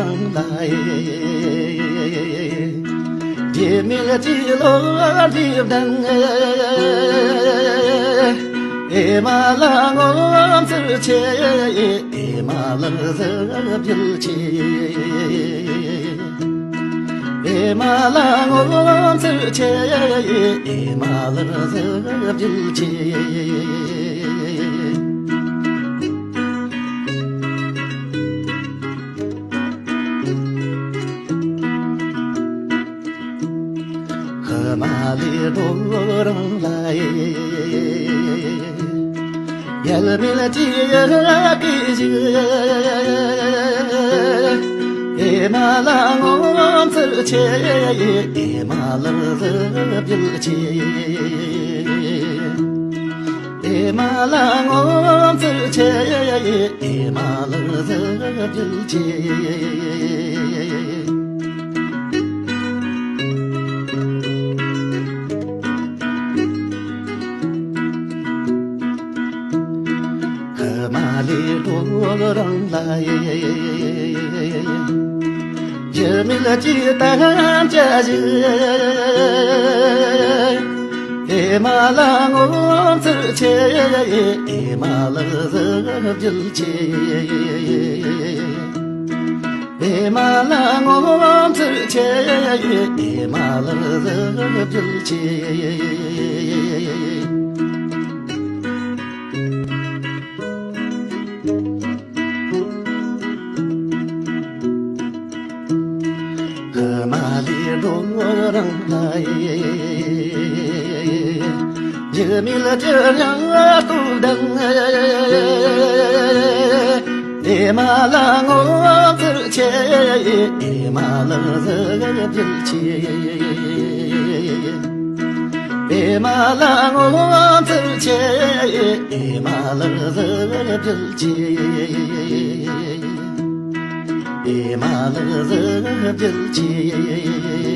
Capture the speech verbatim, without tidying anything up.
རང་ལ། རྗེ་མི་ལ་ཅི་ལོ་རིབ་དང་། ཨེ་མ་ལ་ངོ་ཚུལ་ཆེ། ཨེ་མ་ལ་གཟི་བརྒྱུད་ཆེ། ཨེ་མ་ལ་ངོ་ཚུལ་ཆེ། ཨེ་མ་ལ་གཟི་བརྒྱུད་ཆེ། ཧི་མ་ལའི་རྡོ་རིང་ལ། ཡལ་མེད་ཀྱི་ཡལ་ག་ཞིག་ཨེ་མ་ལ་ངོ་ཚུལ་ཆེ། ཨེ་མ་ལ་གཟི་བརྒྱུད་ཆེ། ཨེ་མ་ལ་ངོ་ཚུལ་ཆེ། ཨེ་མ་ལ་གཟི་བརྒྱུད་ཆེ། ཧི་མ་ལའི་རྡོ་རིང་ལ། ཡུལ་མེད་ཀྱི་དམ་བཅའ་ཞིག་ཨེ་མ་ལ་ངོ་ཚུལ་ཆེ། ཨེ་མ་ལ་གཟི་བརྒྱུད་ཆེ། ཨེ་མ་ལ་ངོ་ཚུལ་ཆེ། ཨེ་མ་ལ་གཟི་བརྒྱུད་ཆེ། ཧི་མ་ལའི་རྡོ་རིང་ལ། རྒྱུ་མེད་ཀྱི་ཉ་སྟོབས་དང་། ཨེ་མ་ལ་ངོ་ཚུལ་ཆེ། ཨེ་མ་ལ་གཟི་བརྒྱུད་ཆེ། ཨེ་མ་ལ་ངོ་ཚུལ་ཆེ། ཨེ་མ་ལ་གཟི་བརྒྱུད་ཆེ། ཨེ་མ་ལ་གཟི་བརྒྱུད་ཆེ།